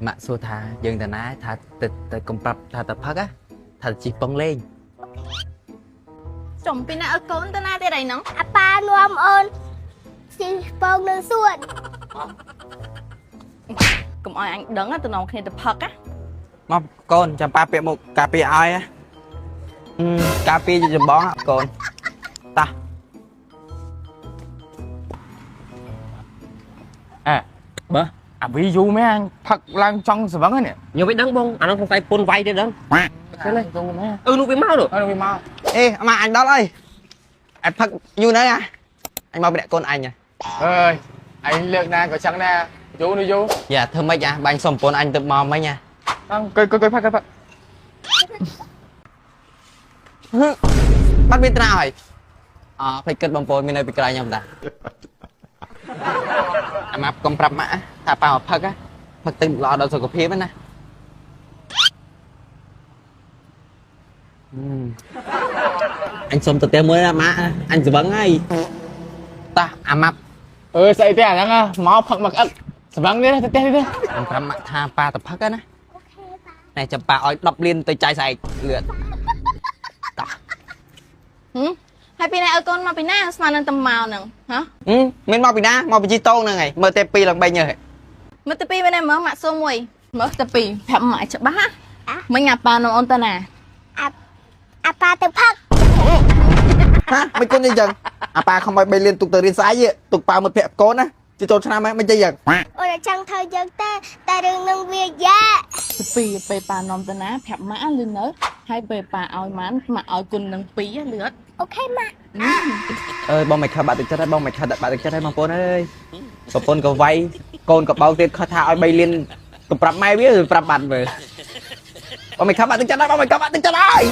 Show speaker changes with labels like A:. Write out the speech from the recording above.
A: ម៉ាក់សួរថាយើងតាណាថាទៅទៅកុំប្រាប់ថាទៅផឹកណាថាទៅជិះប៉ុងលេង
B: ចំពីណាឲ្យកូនទៅណាទៀតអីហ្នឹង
C: អាប៉ានាំអូនស៊ីពងនៅសួន
B: កុំឲ្យអញដឹងណាទៅនាំគ្នាទៅផឹកណា
A: មកកូនចាំប៉ាពាក់មកការពារឲ្យណាអឺការពារជាចម្បងណាកូនតោះ
D: អេ
E: បើ
D: អាវីយូរមែនអញផឹកឡើងចង់ស្វឹងហ្នឹង
E: ខ្ញុំមិនដឹងបងអានោះសង្ស័យពុនវាយទៀតដឹង
D: ហ្នឹងយូរមែន
E: អឺនោះវាមកនោះ
D: អើវាមក
A: អេអាម៉ាអញដល់អីអញផឹកយូរណាស់ណាអញមកម្នាក់កូនអញណា
D: អើយអញលើកណាក៏ចឹងដែរយូរនោះយូរ
A: យ៉ាធ្វើម៉េចអាបាញ់សុំប្រពន្ធអញទៅមកមិញអា
D: អង្គុយអង្គុយផឹកផឹក
A: ហឺបាត់មានត្រាហើយអភ្លេចគិតបងប្អូនមាននៅពីក្រោយខ្ញុំតាអាម៉ាប់កុំប្រាប់ម៉ាក់ថាប៉ាមកផឹកណាផឹកទឹកល្អដល់សុខភាពណាអញសុំទៅផ្ទះមួយណាម៉ាក់អញស្វឹងហើយតោះអាម៉ាប់
D: អើយស្អីទេអាហ្នឹងមកផឹកមកអឹកស្វឹងនេះទៅផ្ទះនេះ
A: ខ្ញុំប្រាប់ម៉ាក់ថាប៉ាទៅផឹកណាណែចាំប៉ាឲ្យ10លានទៅចាយស្អែកលឿនតោះ
B: ហឹមហើយពីណាឲ្យកូនមកពីណាស្មាននឹងតែមកហ្នឹងហ៎
A: ហឹមមានមកពីណាមកពីជីតងហ្នឹងហើយមើលតែពីរឡើង3ញើស
B: មើលទៅពីរមែនទេមើលម៉ាក់សួរមួយមើលទៅពីរប្រាប់ម៉ាក់ច្បាស់ណាមិញអាប៉ានាំអូនទៅណា
C: អាអាប៉ាទៅផឹក
A: ហាមិនគុណអីចឹងអាប៉ាខំឲ្យ3លានទុកទៅរៀនស្អែកទុកប៉ាមិត្តភក្តិកូនណាជីចូលឆ្នាំហ្នឹងមិនចេះយ៉ាង
C: អូនអត់ចង់ធ្វើយើងទេតែរឿងនឹងវាយ៉ា
B: ទៅពីរពេលប៉ានាំទៅណាប្រាប់ម៉ាក់លឺនៅហើយពេលប៉ាឲ្យម៉ានម៉ាក់ឲ្យគុណនឹងពីរលឺអត់
C: OK ម៉ាក់
A: អើយបងមិនខិតបាក់ទឹកចិត្តហើយបងមិនខិតបាក់ទឹកចិត្តហើយបងប្អូនអើយប្រពន្ធក៏វាយកូនក៏បោកទៀតខិតថាឲ្យ3លានកុំប្រាប់ម៉ែវាប្រាប់បាត់មើលបងមិនខិតបាក់ទឹកចិត្តហើយបងមិនខិតបាក់ទឹកចិត្តហើយ